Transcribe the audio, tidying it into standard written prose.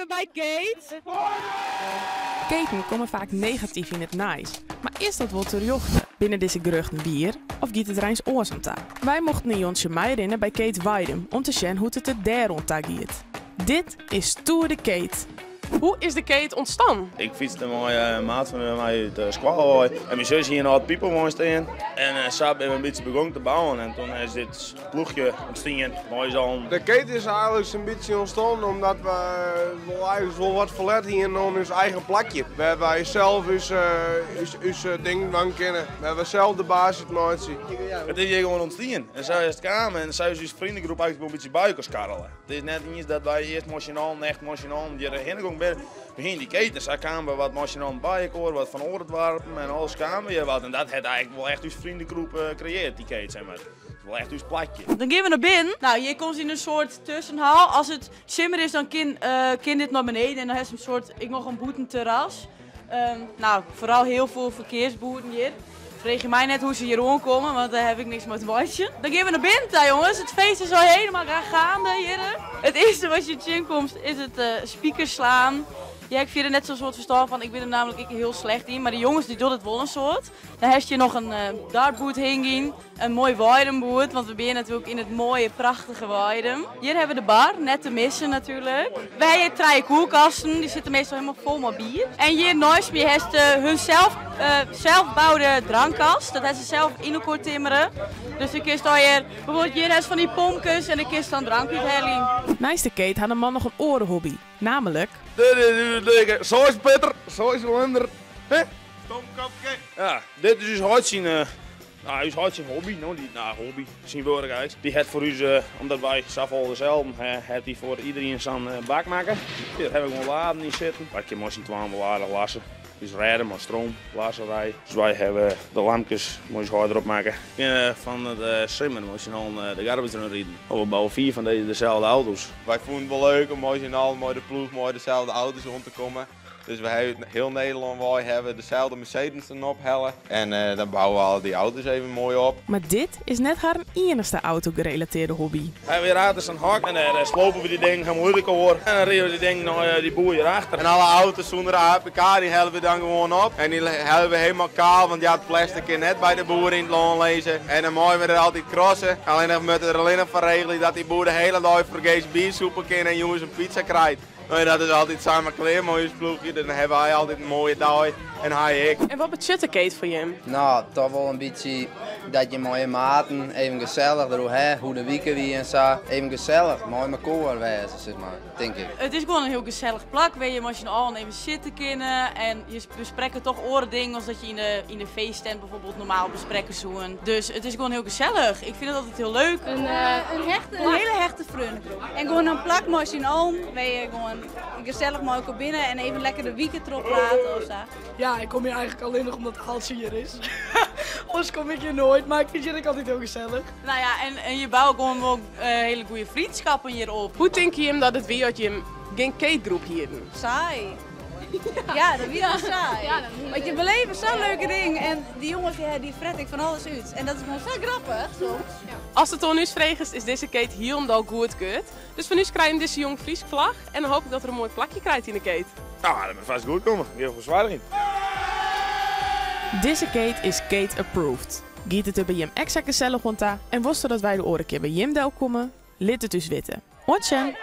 even by Keet. Keten komme faak negatyf yn it nijs, mar is dat wol terjochte? Binne dizze geruchten wier of giet it der eins oars oan ta? Wy mochten in jontsje meirinne by Keet Weidum om te sjen hoe't it der dêr oan ta giet. Dit is Toer de Keet. Hoe is de keet ûntstien? Ik fytste mei in maat fan my út de skoalle wei en myn sus hie in âld pipowein stean. En sa binne we in bytsje begûn te bouwen en toen is dit ploechje ûntstien mei ús allen. De keet is eigenlik in bytsje ûntstien omdat we wol eigenlik wol wat ferlet hienen oan ús eigen plakje. Wêr wy sels ús, ús ding dwaan kinne, wêr we sels de baas útmeitsje. It is hjir gewoan ûntstien en sa is it kaam en sa is ús freondegroep eigenlik wol in bytsje by elkoar skarrele. It is net iens dat wy earst mei syn allen echt mei syn allen hjir hinne gong binne. We hienen dy keet en sa kamen we wat mei syn allen by elkoar, wat fan oare doarpen en alles kamen we hjir wat. En dat hat eigenlik wol echt ús freondegroep kreëarre, dy keet, zeg maar. It is wol echt ús plakje. Dan gean we nei binnen. No, hjir komt yn in soart tuskenhal. As it simmer is, dan kin, kin dit nei beneden en dan hast in soart, ek noch in bûtenterras. No, foaral hiel folle ferkearsboerden hjir. Freegje my net hoe't se hjir oankomme, want dêr haw ik niks mei te meitsjen. Dan gean we nei binnen ta, jonges. It feest is al hielendal geande hjir. It earste wat je tsjinkomst is it spikerslaan. Ja, ik fierder net sa'n soad ferstân fan. Ik bin der namelijk ek hiel slecht yn, mar de jonges dy dogge it wol in soad. Dan hast hjir noch in dartboerd hingjen. In moai Weidumboerd, want we binne natuerlik yn it moaie, prachtige Weidum. Hjir hawwe we de bar, net te missen natuerlik. We hawwe hjir trije koelkasten, dy sitte meastal hielendal fol mei bier. En hjir neist my hast hun sels, selsboude drankkast. Dat hawwe se sels yn elkoar timmere. Dus dan kinst allegear, bijvoorbeeld hjir hast fan dy pompkes en dan kinst dan drank úthelje. Neist de keet hat de man noch in oare hobby, namelijk. Dit is ús dikke seispitter, seisilinder. Ja, dit is ús heit syn No, ús heit syn hobby, no, dy, no, hobby, syn wurk eigentlik. Dy hat foar ús, omdat wy safolle deselden ha, hat hy foar iderien sa'n bak makke. Dêr hawwe we gewoan laden yn sitten. Wy kinne mei syn twaen wol aardich lasse. Us rêde mei stroom, lasserij. Dus wy hawwe de lampkes mei ús heit derop makke. We binne fan de simmer mei syn allen de garbage run riden. We bouwe fiif fan dizze deselde auto's. Wy fûnen it wol leuk om mei syn allen mei de ploech mei deselde auto's rûn te kommen. Dus we hawwe út hiel Nederlân wei hawwe deselde Mercedes ophelle en dan bouwe we al dy auto's even moai op. Mar dit is net harren iennichste autogerelateerde hobby. We hawwe hjir achter sa'n hok en dêr slope we dy dingen helemaal út elkoar en dan ride we dy dingen nei dy boer hjir achter. En alle auto's sûnder APK dy helle we dan gewoan op en dy helle we helemaal kaal, want ja it plastic kin net by de boer yn it lân lizze. En dan meie we der altyd crosse, allinnich moatte der allinnich foar regelje dat dy boer de hele dei fergees bier sûpe kin en jûns in pizza krijt. No dat is altyd samar klear mei ús ploechje, dus dan hawwe wy altyd in moaie dei en hy ek. En wat betsjut de keet foar jim? No, toch wol in bytsje dat je mei je maten even gesellich deroer ha, hoe de wike wie en sa. Even gesellich mei mekoar wêze, sis mar, tink ik. It is gewoan in hiel gesellich plak wêr je mei syn allen even sitte kinne en je besprekke toch oare dingen as dat je yn de feesttent bijvoorbeeld normaal besprekke soenen. Dus it is gewoan hiel gesellich. Ik fyn it altyd hiel leuk. In, in hiele hechte freonegroep. En gewoan in plak mei syn allen wêr je gewoan gesellich mei elkoar binne en even lekker de wike trochprate of sa. Ja, ik kom hjir eigenlik allinnich omdat Aaltsje hjir is. Oars kom ik hjir noait, mar ik fyn it hjir ek altyd hiel gesellich. No ja, en je bouwe gewoan wol hiele goede vriendskappen hjir op. Hoe tinke jim dat it wie as jim gjin keetgroep hienen? Saai. Ja, dat wie wol saai. Want je beleve sa'n leuke ding en dy jonges dy frette ek fan alles út. En dat is gewoan sa grappich soms. Ast it oan ús fregest is dizze keet hielendal goedkeurd. Dus fan ús krije jim dizze Jong Frysk flach en dan hoop ik dat er in moai plakje krijt yn de keet. No, dat moat fêst goed komme. Gean we foar soargjen. Dizze keet is keet approved. Giet it der by jim ek sa gesellich oan ta en wolsto dat wy de oare kear by jim delkomme? Lit it ús witte. Oant sjen!